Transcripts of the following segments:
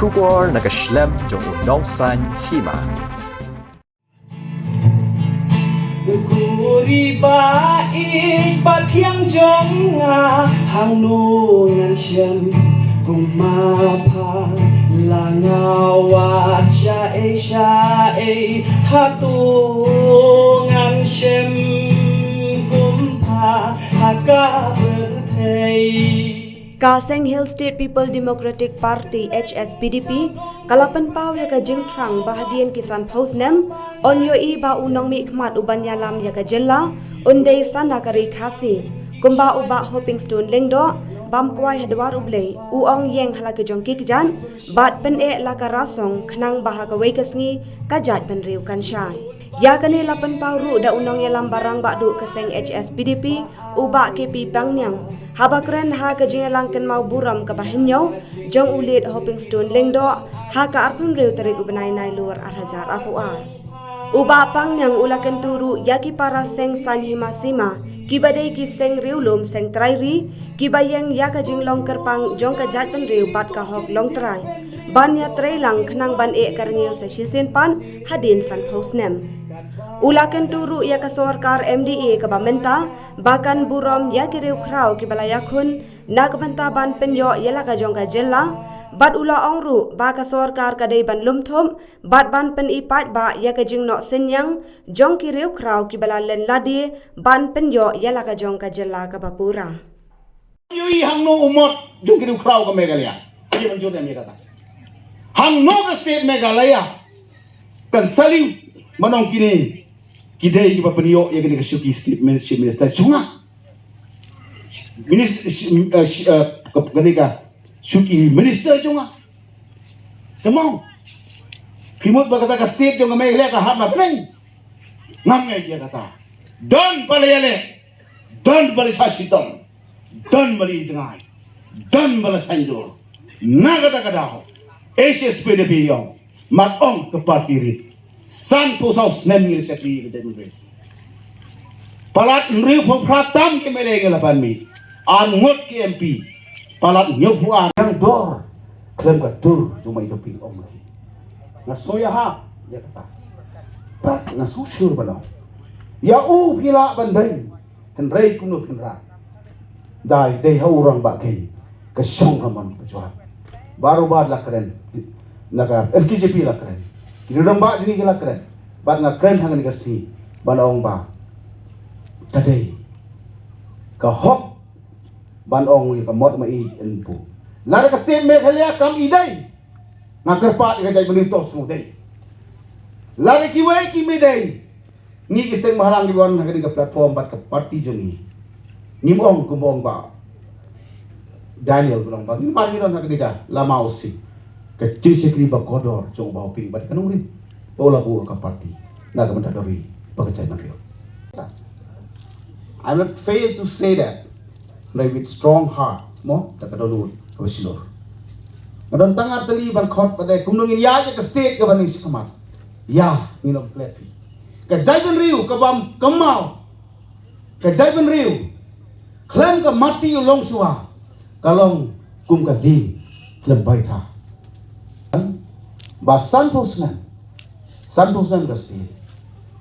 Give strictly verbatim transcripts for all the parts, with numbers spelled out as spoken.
Khubor na ka shlem jong u nongsan hima. Kuri ba i ba thiang jong nga hangno ngan shem kum ma pha la nga wat sha ei sha ei ha tu ngan shem kum pha ha ka pyrthei. Ka Seng Hill State People Democratic Party, H S P D P, ka la pynpaw ïa ka jingthrang ba hadien ki sanphew snem yn ïohi ba u nongmihkhmat u ban ïalam ïa ka jylla un dei sana ka ri Khasi. Kumba u Bah Hopingstone Lyngdoh, bam kwai ha dwar U Blei, u ong ïeng ha la ka jong ki kjat bad pyneh la ka rasong khnang ba ha kawei ka sngi ka jaitbynriew kan shai. Ïa kane la pynpaw ruh da u nongïalam ba rangbah duh ka seng H S P D P, u Bah K P Pangniang, haba kren ha ka jingïalang kynmaw burom kaba hynñiew jong u Late Hopingstone Lyngdoh ha ka arphew hynriew tarik u bnai Nailur ar hajar arphew ar. U Bah Pangniang u la kyntu ruh ïa ki para seng saiñ hima sima kiba dei ki seng riewlum seng trai ri kiba ïeng ïa ka jinglong kyrpang jong ka jaitbynriew bad ka hok longtrai ban ïatreilang khnang ban eh ka rngiew sa shisien pat hadien sanphew snem. U la kyntu ruh ïa ka sorkar M D A kaba mynta ba kan burom ïa ki riewkhraw kiba la ïakhun na ka bynta ban pynïoh ïa la ka jong ka jylla, bad u la ong ruh ba ka sorkar ka dei ban lum thup bad ban pyni paidbah ïa ka jingnoh synñiang jong ki riewkhraw kiba la len lade ban pynïoh ïa la ka jong ka jylla kaba pura. Ïohi hangno u mot jong ki riewkhraw ka Meghalaya. Ïa ban jur ïa kata. Hangno ka state Meghalaya kan salute, mynta kine ki dei kiba pynïoh ïa kane ka shuki state min-, chief minister jong nga. Minis-, shi-, eh, shi-, eh, ka, kane ka shuki minister jong nga. Semong. Phi mut ba kata ka state jong ka Meghalaya ka hap na pdeng. Ngam ngai ïa kata. Don ba la ïaleh. Don ba la sa shitom. Don ba la ïa jngai. Don ba la saindur. Na kata ka daw, H S P D P ïong, mat ong ka party rit. Sanphew saw snem ngi la shakri ka jaitbynriew. Palat hynriewphew phra tam ki M L A ngi la pan mih. Ar ngut ki M P. Palat hynñiewphew ar. Ïa dor khlem ka dur jong ma i Doping ong ma ki. Nga sngew ïahap ïa kata. Bad nga sngew shlur ban ong, ïa u phi lah ban beiñ. Hynrei kumno phin rah? Dei, dei ha u rangbah keiñ ka shong ka mon ka jwat. Baroh bad la kren, na ka F K J P la kren, ki rangbah jong ngi ki la kren. Bad nga kren ha kane ka sngi ban ong ba ka dei ka hok ban ong ïa ka mot ma i N P U. Lada ka state Meghalaya kam i dei, nga kyrpad ïa ka jaitbynriew to sngewdei. Lada kiwei kim i dei, ngi ki seng bhalang ki wan ha kane ka platform bad ka party jong ngi. Ngim ong kumba ong Bah Daniel, kumba ong ba ngim mar ngi don ha kane ka lama u sing. Ka jingshakri ba kordor jong u Bah Hoping bad ka nongrim ba u la buh ka party na ka bynta ka ri bad ka jaitbynriew. I will not fail to say that. Hynrei with strong heart, mo, da ka dohnud kaba shlur. Nga don tang ar tylli ban khot ba dei kumno ngin ïaid ïa ka state kaba ngi shakhmat. Ïa, ngin ym klet phi. Ka jaitbynriew kaba ym kynmaw, ka jaitbynriew khlem ka mati u longshuwa, ka long kum ka dieng khlem baitha. Ba sanphew snem, sanphew snem ka state,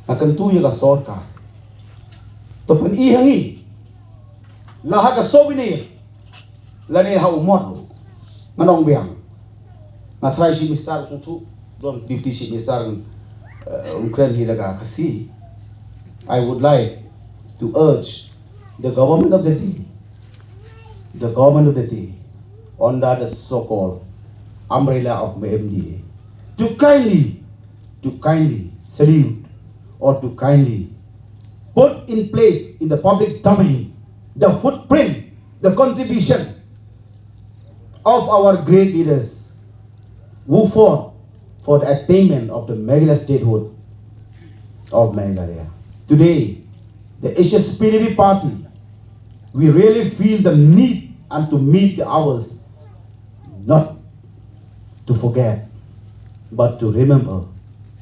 nga kyntu ïa ka sorkar to pyni ha ngi, la ha ka souvenir lane ha u mot ruh. Ngan ong biang, nga trai Chief Minister u sngewthuh, don Deputy Chief Minister, eh, um kren hi da ka Khasi. I would like to urge the government of the day, the government of the day, under the so-called umbrella of M D A, to kindly, to kindly salute or to kindly put in place in the public domain the footprint, the contribution of our great leaders who fought for the attainment of the Meghalaya statehood of Meghalaya. Today, the H S P D P party, we really feel the need and to meet the hours, not to forget, but to remember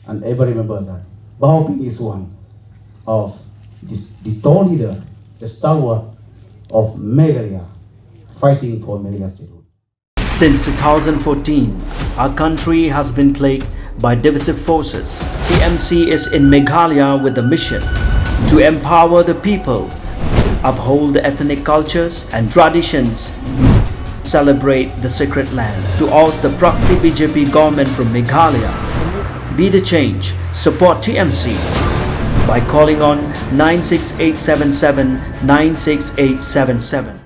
and ever remember that Bah Hoping is one of the, the tall leader, the stalwart of Meghalaya, fighting for Meghalaya statehood. Since two thousand fourteen, Our country has been plagued by divisive forces. T M C is in Meghalaya with the mission to empower the people, uphold the ethnic cultures and traditions, celebrate the sacred land. To oust the proxy B J P government from Meghalaya, be the change, support T M C by calling on nine six eight seven seven nine six eight seven seven.